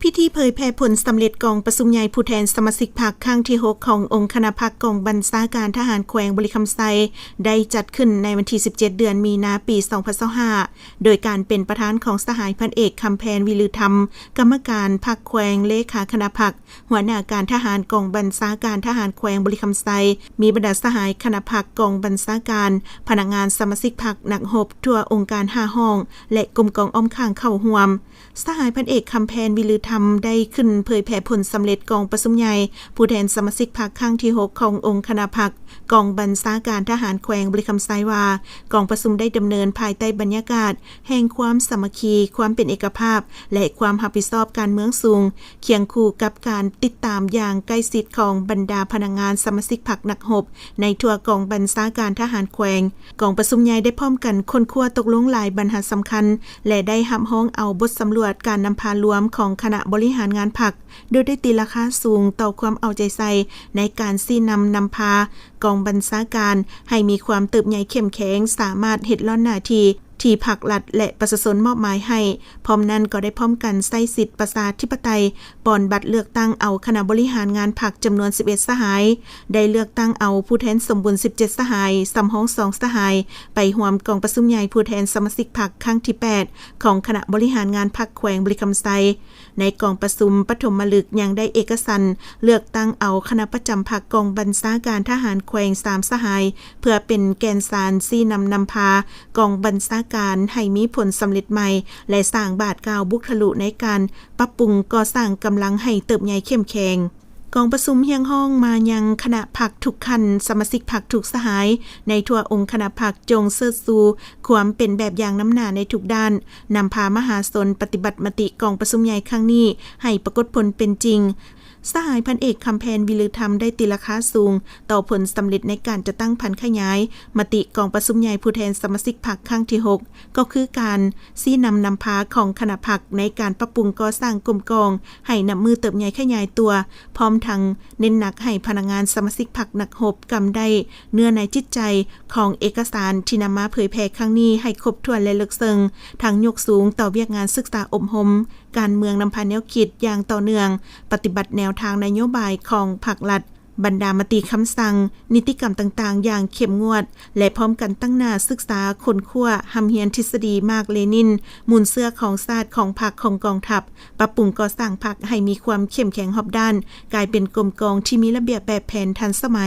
ພິທີເຜີຍແຜ່ຜົນສຳເລັດກອງປະຊຸມໃຫຍ່ຜູ້ແທນສະມາຊິກພັກຄັ້ງທີຫົກຂອງອົງຄະນະພັກກອງບັນຊາການທະຫານແຂວງບໍລິຄຳໄຊ ໄດ້ຈັດຂຶ້ນໃນວັນທີສິບເຈັດ ເດືອນມີນາ ປີສອງພັນຊາວຫ້າ ໂດຍການເປັນປະທານຂອງສະຫາຍພັນເອກ ຄຳແພນ ວິລືທຳ ກຳມະການພັກແຂວງ ເລຂາຄະນະພັກ ຫົວໜ້າການທະຫານກອງບັນຊາການທະຫານແຂວງບໍລິຄຳໄຊ, ມີບັນດາສະຫາຍຄະນະພັກກອງບັນຊາການ, ພະນັກງານສະມາຊິກພັກ, ນັກຮົບທົ່ວອົງການຫ້າຫ້ອງ ແລະ ກົມກອງອ້ອມຂ້າງເຂົ້າຮ່ວມ. ສະຫາຍພັນເອກ ຄຳແພນ ວິລືທຳ ໄດ້ຂຶ້ນເຜີຍແຜ່ຜົນສຳເລັດກອງປະຊຸມໃຫຍ່ຜູ້ແທນສະມາຊິກພັກຄັ້ງທີຫົກຂອງອົງຄະນະພັກກອງບັນຊາການທະຫານແຂວງບໍລິຄຳໄຊວ່າ, ກອງປະຊຸມໄດ້ດຳເນີນພາຍໃຕ້ບັນຍາກາດ ແຫ່ງຄວາມສາມັກຄີ, ຄວາມເປັນເອກະພາບ ແລະ ຄວາມຮັບຜິດຊອບການເມືອງສູງ, ຄຽງຄູ່ກັບການຕິດຕາມຢ່າງໃກ້ຊິດຂອງບັນດາພະນັກງານສະມາຊິກພັກ, ນັກຮົບໃນທົ່ວກອງບັນຊາການທະຫານແຂວງ. ກອງປະຊຸມໃຫຍ່ໄດ້ພ້ອມກັນຄົ້ນຄວ້າຕົກລົງຫຼາຍບັນຫາສຳຄັນ ແລະ ໄດ້ຮັບຮອງເອົາບົດສຳຫຼວດການນຳພາລວມຂອງຄະນະບໍລິຫານງານພັກ, ໂດຍໄດ້ຕີລາຄາສູງຕໍ່ຄວາມເອົາໃຈໃສ່ໃນການຊີ້ນຳນຳພາກອງບັນຊາການໃຫ້ມີຄວາມເຕີບໃຫຍ່ເຂັ້ມແຂງ, ສາມາດເຮັດລ້ອນໜ້າທີ່ ທີ່ພັກລັດ ແລະ ປະຊາຊົນມອບໝາຍໃຫ້. ພ້ອມນັ້ນກໍໄດ້ພ້ອມກັນໃຊ້ສິດປະຊາທິປະໄຕ, ປ່ອນບັດເລືອກຕັ້ງເອົາຄະນະບໍລິຫານງານພັກຈຳນວນສິບເອັດສະຫາຍ, ໄດ້ເລືອກຕັ້ງເອົາຜູ້ແທນສົມບູນສິບເຈັດສະຫາຍ, ສຳຮອງສອງສະຫາຍ, ໄປຮ່ວມກອງປະຊຸມໃຫຍ່ຜູ້ແທນສະມາຊິກພັກຄັ້ງທີແປດຂອງຄະນະບໍລິຫານງານພັກແຂວງບໍລິຄຳໄຊ. ໃນກອງປະຊຸມປະຖົມມະລຶກຍັງໄດ້ເອກະສັນເລືອກຕັ້ງເອົາຄະນະປະຈຳພັກກອງບັນຊາການທະຫານແຂວງສາມສະຫາຍ ເພື່ອເປັນແກ່ນສານຊີ້ນຳນຳພາກອງບັນຊາການໃຫ້ມີຜົນສຳເລັດໃໝ່ ແລະ ສ້າງບາດກ້າວບຸກທະລຸໃນການປັບປຸງກໍ່ສ້າງກຳລັງໃຫ້ເຕີບໃຫຍ່ເຂັ້ມແຂງ. ກອງປະຊຸມຮຽກຮ້ອງມາຍັງຄະນະພັກທຸກຂັ້ນ, ສະມາຊິກພັກທຸກສະຫາຍໃນທົ່ວອົງຄະນະພັກ ຈົ່ງເຊີດຊູຄວາມເປັນແບບຢ່າງນຳໜ້າໃນທຸກດ້ານ, ນຳພາມະຫາຊົນປະຕິບັດມະຕິກອງປະຊຸມໃຫຍ່ຄັ້ງນີ້ໃຫ້ປາກົດຜົນເປັນຈິງ. ສະຫາຍພັນເອກ ຄຳແພນ ວິລືທຳ ໄດ້ຕີລາຄາສູງຕໍ່ຜົນສຳເລັດໃນການຈັດຕັ້ງຜັນຂະຫຍາຍມະຕິກອງປະຊຸມໃຫຍ່ຜູ້ແທນສະມາຊິກພັກຄັ້ງທີຫົກ ກໍຄືການຊີ້ນຳນຳພາຂອງຄະນະພັກໃນການປັບປຸງກໍ່ສ້າງກົມກອງໃຫ້ນັບມື້ເຕີບໃຫຍ່ຂະຫຍາຍຕົວ, ພ້ອມທັງເນັ້ນໜັກໃຫ້ພະນັກງານສະມາຊິກພັກ, ນັກຮົບ ກຳໄດ້ເນື້ອໃນຈິດໃຈຂອງເອກະສານທີ່ນຳມາເຜີຍແຜ່ຄັ້ງນີ້ໃຫ້ຄົບຖ້ວນ ແລະ ເລິກເຊິ່ງ, ທັງຍົກສູງຕໍ່ວຽກງານສຶກສາອົບຮົມ, ການເມືອງນຳພາແນວຄິດຢ່າງຕໍ່ເນື່ອງ, ປະຕິບັດແນວທາງນະໂຍບາຍຂອງພັກລັດ, ບັນດາມະຕິຄຳສັ່ງ, ນິຕິກຳຕ່າງໆຢ່າງເຂັ້ມງວດ ແລະ ພ້ອມກັນຕັ້ງໜ້າສຶກສາຄົ້ນຄວ້າ, ຮ່ຳຮຽນທິດສະດີມາກເລນິນ, ມູນເຊື້ອຂອງຊາດ, ຂອງພັກ, ຂອງກອງທັບ, ປັບປຸງກໍ່ສ້າງພັກໃຫ້ມີຄວາມເຂັ້ມແຂງຮອບດ້ານ, ກາຍເປັນກົມກອງທີ່ມີລະບຽບແບບແຜນທັນສະໄໝ.